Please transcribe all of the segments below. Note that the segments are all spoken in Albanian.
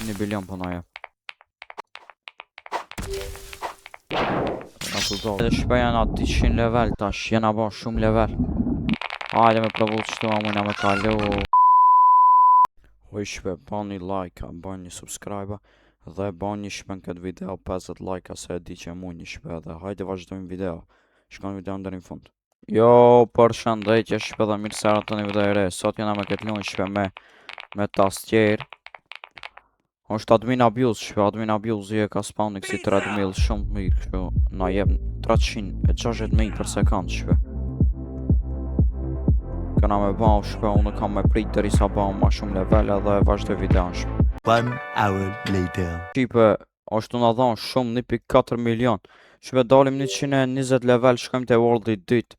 Një bilion po na jep. Na të do. Edhe shpe jena 200 level tash, jena ba shumë level. Hajde me provu qëtu a mujna me kalu. Oj shpe, bani like, bani subscribe dhe bani shpe në këtë video 50 like se e di që mujni shpe dhe hajde vazhdojmë video. Shkon video deri në fund. Jo, përshëndetje shpe dhe mirë se erdhët në një video e re. Sot jena me këtë lojë shpe me me tastjer. Është admin abuse, shpe admin abuse i e ka spawn kësi treadmill shumë të mirë, kështu na jep 360.000 për sekund shpe. Këna me ba shpe, unë kam me prit deri sa ba ma shumë level edhe vazhdoj videon shpe. One hour later. Shqipe, është na dhonë shumë 1.4 milion. Shqipe dalim 120 level, shkojmë te World i dytë.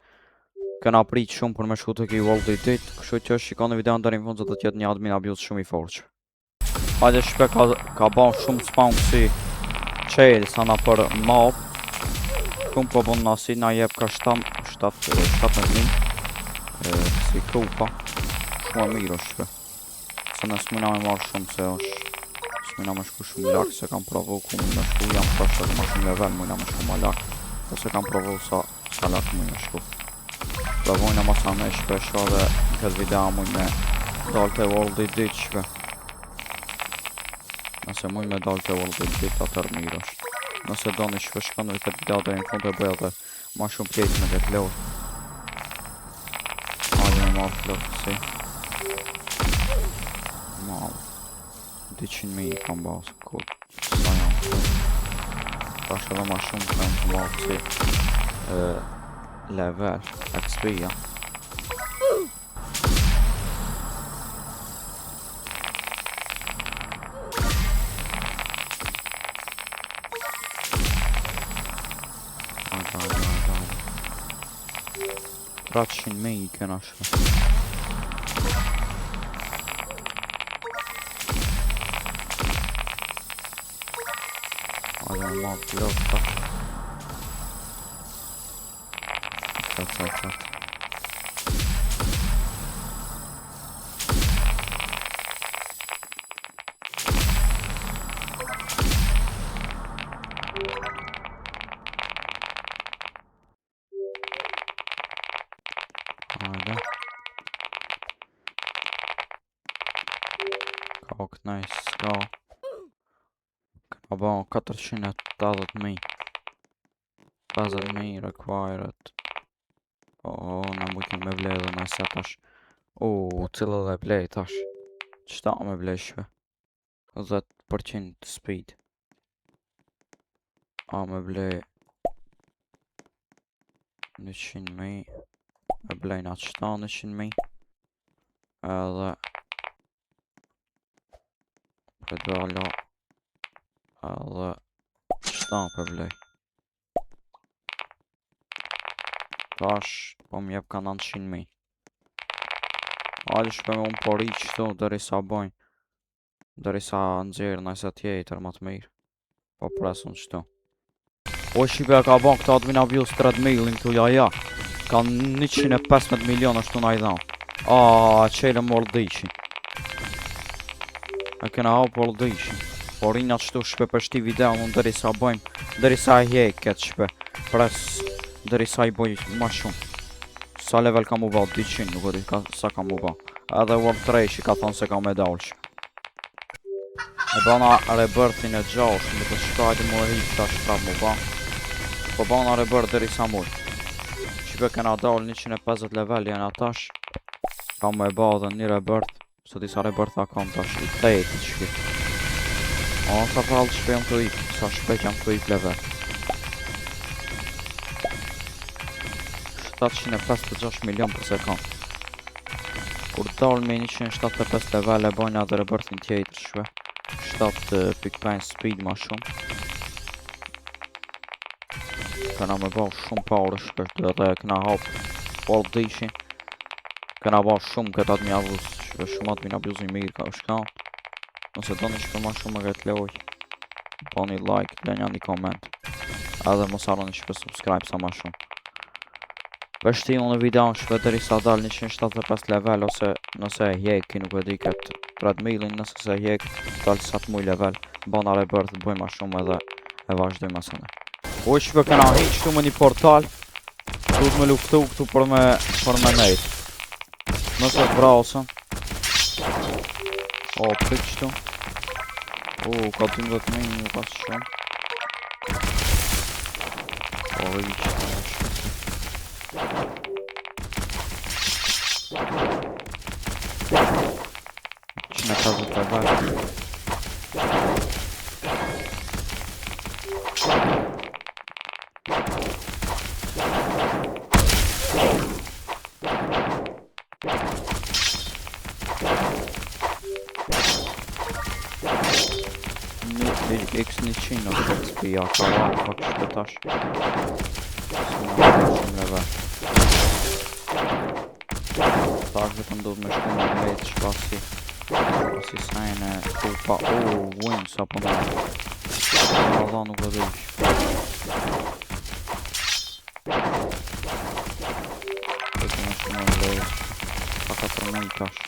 Këna prit shumë për me shku te ki World i dytë, kështu që shikoni videon deri në fund se do t'jetë një admin abuse shumë i fortë. Hajde shpe ka, ka ba shumë spawn kësi qelë sa na për mob. Shumë po bon nasi na jep ka 7, 7, 17.000 kësi kupa. Shumë e mirë është shpe. Se ne s'mujna me marrë shumë se është S'mujna me shku shumë lak se kam provu ku mund me shku jam tash edhe ma shumë level mujna me shku ma lak. Po se kam provu sa, sa lak mujna me shku. Provojna masa me shpe sho dhe në këtë video muj me dal te World i dytë shpe. Nëse muj me dal te World i dytë atër mirë është. Nëse doni shpe shkoni në këtë video deri në fund e bëj edhe ma shumë pjesë me këtë lojë. Hajde me marrë plot kësi. Ma, 200.000 kam basë, kur sa jam këtu. Tash edhe ma shumë kam të marrë kësi e, level, XP ja. Hajde, hajde, hajde, hajde. 300.000 i kena shpe. Hajde me marrë plot tash. Qat, qat, qat. Hajde. Ka kënaj s'ka. Ka ba 480.000. 50.000 required. O, na mujtë me blej edhe nëse tash. O, cila dhe blej tash. Qëta me blej shpe? 10% speed. A me blej 100.000. E blejna qëta 100.000. Edhe Për dalo Edhe qëta për blej. Tash po më jep ka 900.000. Hajde shpe me unë po ri qëtu deri sa bojnë. Deri sa nxjerr nëse tjetër më të mirë. Po presun qëtu. O shqipe ka bon këta admin abuse treadmillin këtu ja ja. Ka 115 milion është na i dhanë. A, qelëm World Edition. E kena hap World Edition. Po rina qëtu shpe për shti video unë deri sa bojmë. Deri sa e hjek këtë shpe. Pres deri sa i boj ma shumë. Sa level ka mu ba? 200, nuk e di ka, sa ka mu ba. Edhe World 3 që ka thonë se ka me dalë shpe. E bana rebirthin e gjash, më të shkajtë mu e hip tash prap mu ba. Po bana rebirth deri sa muj. Shqipe kena dalë 150 level jena tash. Ka me ba edhe një rebirth. Se disa rebirtha kam tash i teti shqip. O, sa prallë shpe jam të ip, sa shpejt jam të ip level. 756 milion për sekund. Kur dalë me 175 level e bojnë edhe rebirthin tjetër shpe. 7.5 speed ma shumë. Këna me ba shumë pare shpesht edhe këna hap World Edition. Këna ba shumë këtë admin abuse, shpe shumë admin abuse i mirë ka është ka. Nëse doni shpe ma shumë me këtë lojë, bani like, lënja një koment. Edhe mos harroni shpe subscribe sa ma shumë. Pështi unë në video shpe deri sa dal 175 level ose nëse e hjeki nuk e di këtë. Treadmillin nëse se hjek, dal sa të muj level, bana rebirth, bëj ma shumë edhe e vazhdojmë asane. O shpe kena hi qëtu me një portal, duhet me luftu këtu për me nejt. Nëse të vrasëm. O, prit qëtu. O, ka 12.000, nuk pas shumë. O, ri qëtu, shpe. 150 level. Një X100 ose XP ja ka ra pak shpe tash. Se na ka shumë level. Tash vetëm duhet me shku me vetë shpasi. Pasi sajnë kupa. Oh, win sa po na. Na dha nuk e di. Vetëm me shku me vetë. Pa 4.000 tash.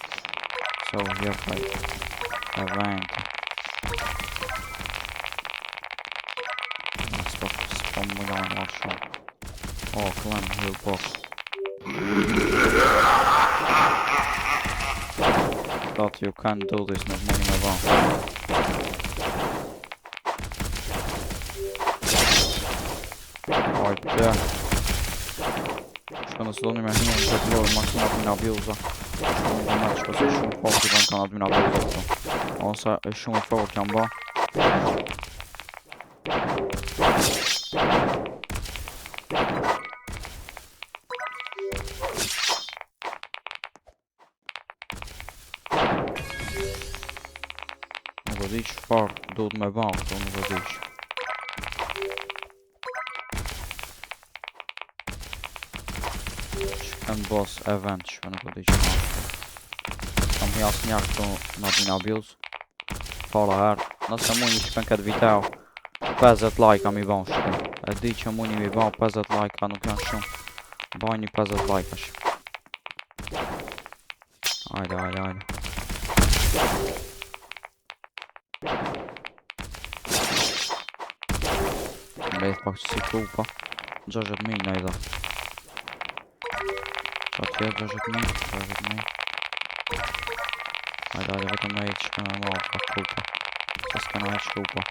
Se u jep ai event. S'po më nga me marrë shumë. Oh, Clem Hill box. Thought you can't do this, nuk mundi me ba. Hajde. Shko nëse doni me hinë në këtë lojë ma shumë admin abuse. Shumë në me shko se shumë fort i bën kanë admin abuse këtu. Ose e shumë fort janë ba. Nuk e di çfarë duhet me ba këtu, nuk e di. Ç'kan boss event, çka nuk e di çfarë. Kam hi asnjëherë këtu në admin abuse. Para herë, nëse mundni shpën këtë video, 50 like mi ban shpe. E di që mundni mi ban 50 like, nuk janë shumë. Bajni 50 like ash. Hajde, hajde, hajde. Mbet pak që si kupa. 60.000 na i dha. Qa tjetë 60.000? 60.000. Hajde, hajde, vetëm me i të shpe me marrë pak kupa. Se s'kena hiq kupa.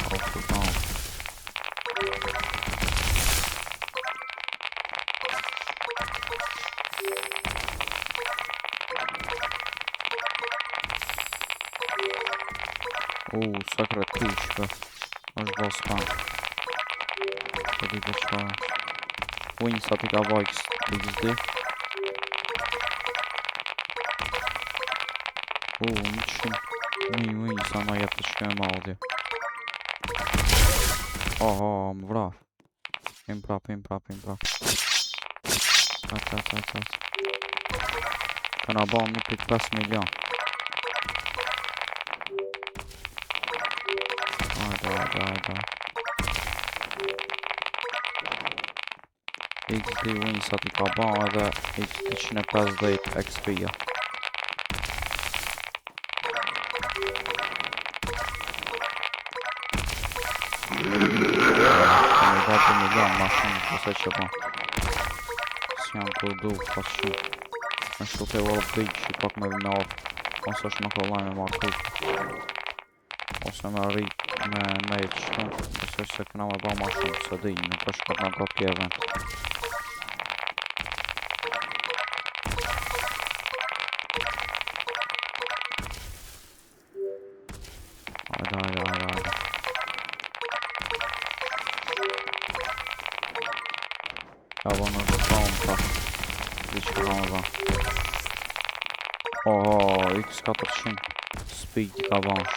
O, kupa. U, Sacred Key, shpe. Është bo spam. Po di për çfarë. Win sa ti ka bo X, XD. U, 100 një win sa na jep të shkoj me audio. Oh, oh, më vraf. Im prap, im prap, im prap. At, at, at, at. Këna ba 1.5 milion. Hajde, hajde, hajde. XD win sa ti ka ba edhe X250 XP-ja. Kemi ba 2 milion ma shumë ose që ba. S'jam të du pas shumë. Me shku te World Big që pak me me off. Ose është më kollaj me marrë kup. Ose me rrit me nejt qëtu. Ose se këna me ba ma shumë, se di, nuk është pak na ka ky event. Hajde, hajde, hajde, hajde. Ja, bo në spawn pak. Di që ka me ba. Oh, X400. Speed ka bash.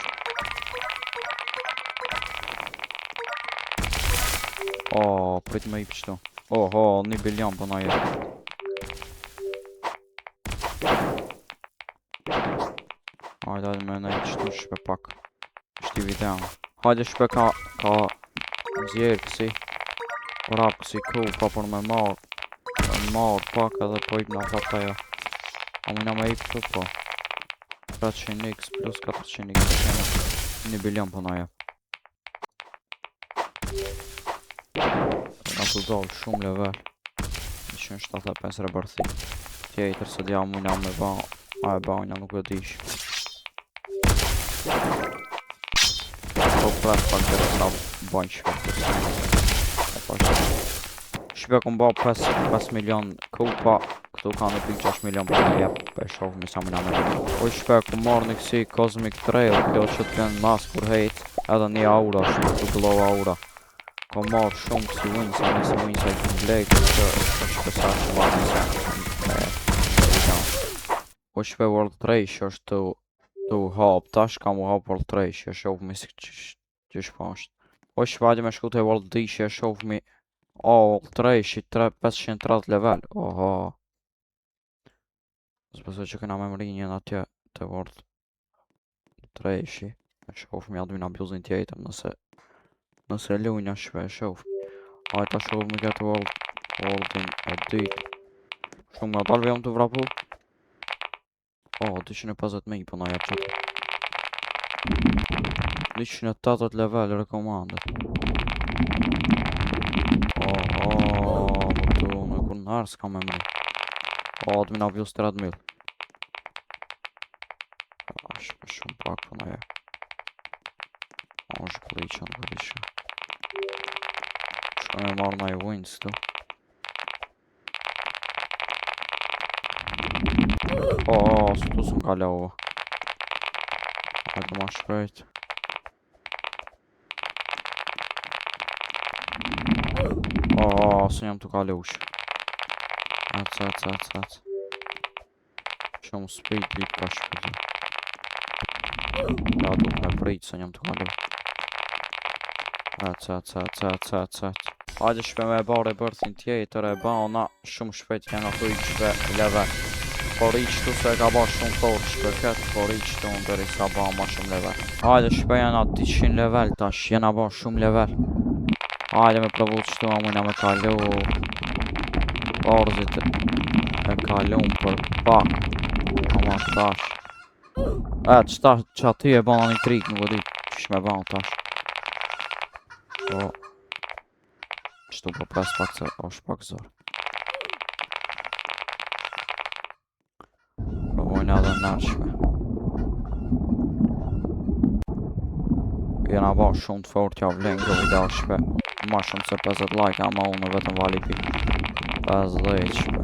Oh, prit me i qëtu. Oho, 1 bilion po na jep. Hajde, hajde me nej qëtu shpe pak. Shti video. Hajde shpe ka. Nxjerr kësi. Prap kësi kupa për me marr. Me marr pak edhe po ip na prap ajo. A mujna me ip këtu po. 300x plus 400x kena. 1 bilion po na jep. Na të dal shumë level. 175 rebirthi. Tjetër se dja mujna me ba. A e bajna nuk e dish. Po pres pak dhe na bajnë shpe të sene. E pa shpe. Shpe kom ba 5, 5 milion kupa. Këtu ka 1.6 milion për me jep. Po e shoh mi sa mujna me. O shpe kom marrë një kësi Cosmic Trail. Kjo që të lënë mas kur hejt. Edhe një aura shpe të glow aura. Kom marrë shumë kësi wins, a nëse wins a i kom blej, kështu që është shpesa që marrë një sen. E, Po shpe World 3 që është të u hap, tash kam u hap World 3 që e shoh mi si qysh po është. Po shpe hajde me shku te World 2 që e shoh mi. O, World 3 që 3, 530 level. Oho. S'besoj që kena me mri një atje te World 3 shi. E shoh mi admin abuzin tjetër nëse lujna shpe e shoh. Hajde ta shoh mi këtë Worldin e dytë. Shumë nga dalve jam të vrapu. Oh, 250.000 po na jep qaty. 280 level recommended. Oh, oh, po tu, në kur nërë s'ka me mri. Oh, admin abuse treadmill. Ah, shumë pak po na jep. Oh, është glitch, nuk e di që. Shkoj me marrë naj wins këtu. Oh, oh, s'tu s'm kalova. Hajde ma shpejt. Oh, oh, s'jam të kalush. Ec, ec, ec, ec. Shumë speed lip ka shpejt. Ja, du me prit se jam të kalu. Ec, ec, ec, ec, ec, ec. Hajde shpe me e ba rebirthin tjetër e ba na shumë shpejt kena tu i shpe level. Po ri qëtu se e ka ba shumë fort shpe këtë, po ri qëtu unë deri sa ba ma shumë level. Hajde shpe jena 200 level tash, jena ba shumë level. Hajde me provu qëtu a mujna me kalu. Orzit e kalum për pak. Ama tash. E, qëta, që aty e bana një trik, nuk e di qysh me ba tash. Po, qëtu po pres pak se është pak zor. Provojna edhe nërshme. Jena ba shumë të fort, ja vlen kjo video shpe. Ma shumë se 50 like, ama unë vetëm vali pi 50 shpe.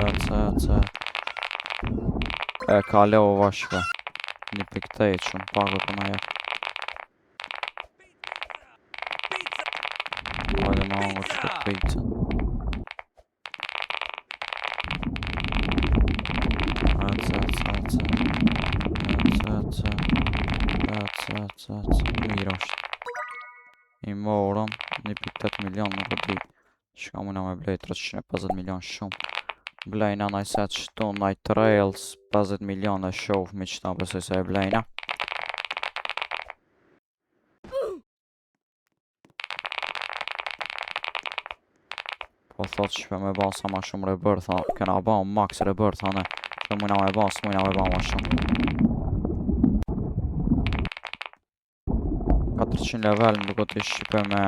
Ec, ec, ec. E kalova shpe. 1.8 shumë pak e po na jep. Hajde me hangër që këtë pizza. Ec, ec, ec. Ec, ec, ec. Ec, ec, ec. Mirë është. I morëm 1.8 milion, nuk e di. Shka mujna me blej 350 milion shumë. Blejna naj set shtu, naj trails 50 milion e shoh mi qëta besoj se e blejna. Po thot shpe me ba sa ma shumë rebirth, kena ba max rebirth, ne. Që mujna me ba, s'mujna me ba ma shumë. 400 level më duket i shqipe me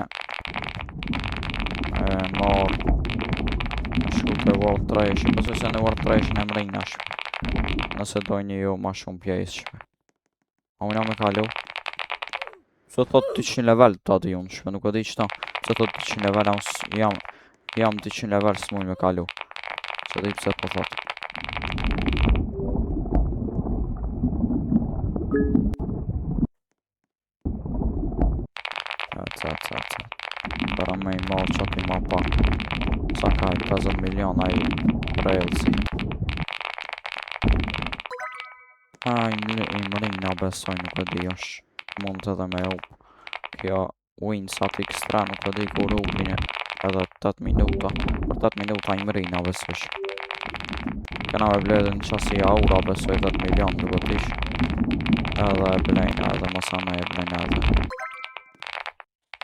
e marr me shku te World 3, besoj se në World 3 në mrina shqipe. Nëse dojni ju ma shumë pjesë shqipe. A mujna me kalu? Se thot 200 level ta di unë shqipe, nuk e di qëta. Se thot 200 level, unë jam 200 level s'muj me kalu. Se di pse po thot. Ec, ec, ec, ec. Para me i marrë që aty ma pak. Sa ka i 50 milion ai Railsi. A, i mrina besoj, nuk e di, është mund edhe me up. Kjo wins aty ekstra, nuk e di kur upin edhe 8 minuta. Për 8 minuta i mrina besoj. Kena me ble edhe në qasi aura besoj 10 milion, duhet ish. Edhe e blejna, edhe mos ana e blejna edhe.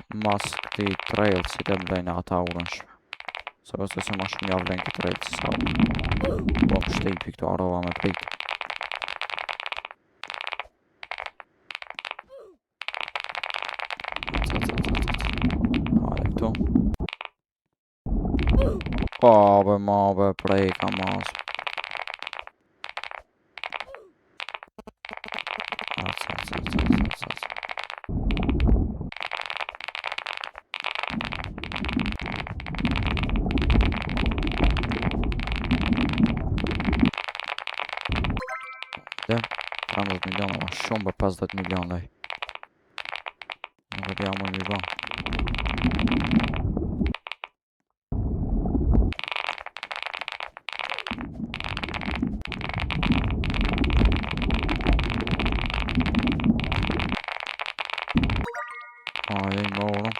Mas këti trail si të blejnë ata urën shpe. Se besoj se ma shumë ja vlen këtë trail si sa urën. Po më shtejpi këtu arova me prit. Hajde këtu. Pa be ma be preka mas. Ac, ac, ac, ac, ac, ac. Dhe, 13 milion, ma shumë për 50 milion daj. Nuk e di a muj mi ba. A, i morëm.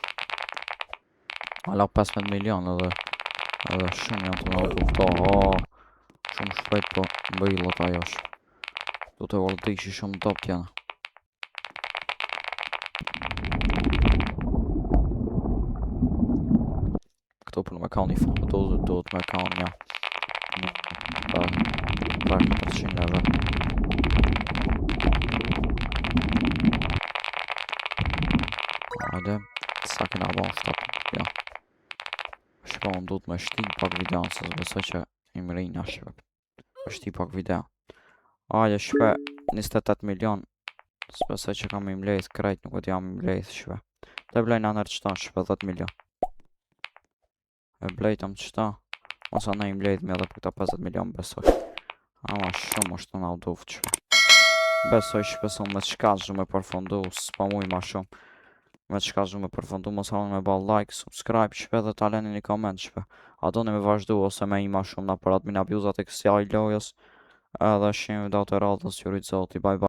Ala 15 milion edhe shumë janë të në auto këto, ha, shumë shpejt po mbyllet ajo është. Do të vërdishi shumë dopt janë. Këto për me kanë i fond, do të me kanë një 3-400 level. Hajde, sa kena ba 7 milion. Shpa, unë du të me shti pak videon, se s'besoj që i mrina shpe. Me shti pak video. Hajde shpe, 28 milion. S'besoj që kam i mlejth krejt, nuk e di jam i mlejth shpe. Të blejna nërë qëta shpe 10 milion. E blejtëm qëta. Mos a ne i mlejthmi edhe për këta 50 milion besoj. Ama shumë është të na u duft shpe. Besoj shpe se me qka zhu me përfundu, s'po muj ma shumë. Me qka zhu me përfundu, mos harroni me ba like, subscribe, shpe dhe ta leni një koment shpe. A doni me vazhdu ose me i ma shumë na për admin abuzat e kësaj lojës. Edhe shihemi videot e radhës, ju rrit Zoti, bye bye.